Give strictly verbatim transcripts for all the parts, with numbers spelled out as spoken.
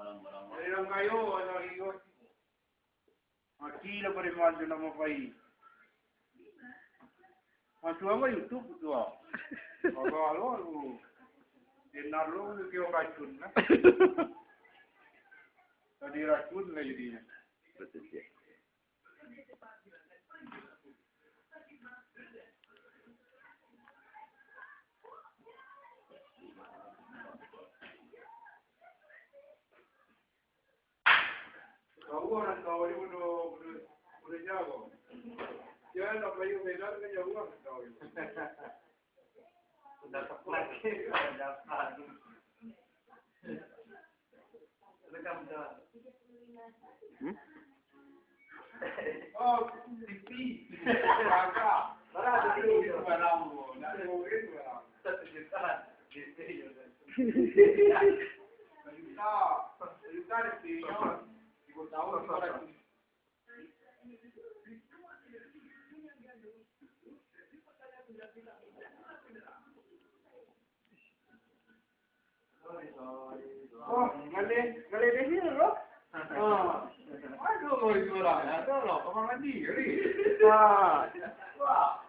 Dari urang kayo, dari urang. Mati lah preman tu namo pai. Masuk apa YouTube tu ah? Kalau lo lu, Denar lo lu kio racun lah. Tadi racun lah jadinya. Betul, cik. Jauah rantau ni, budak, budak, budak Jawa. Dia nak bayu Medan kan jauah rantau ni. Sudah tepat. Sudah dapat. Sudah dapat. Hmm? Oh, T V. Barang, barang, barang. Nak duit, barang. Satu juta. Juta. Juta di sini. Tiga tahun, lima ratus. Oh, ngalih, ngalih di sini, bro. Ah. Aduh, itu lah. Ada lah, kamar mandi, kali. Ah. Wah.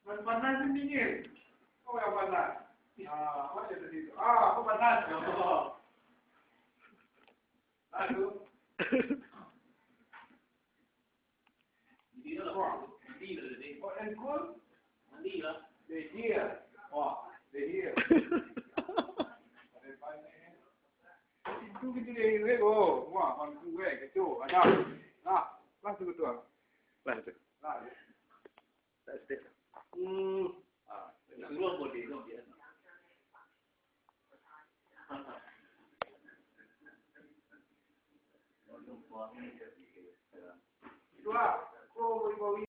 Panas ni dingin. Kau yang panas. Ah, apa dia tadi tu? Ah, aku panas. Ya Allah. Aduh. Wah. Mandi lah tadi. Hot and cool? Mandi lah. Dia dia. Wah, dia dia. Itu kita dia, eh, oh, wah, mampu, eh, kecoh, ada. Nah, pas tu, ketua. Pas tu. Nah, ya. Tak sedih. Hmm. Ah, nak keluar boleh, keluar biasa. Keluar. Keluar.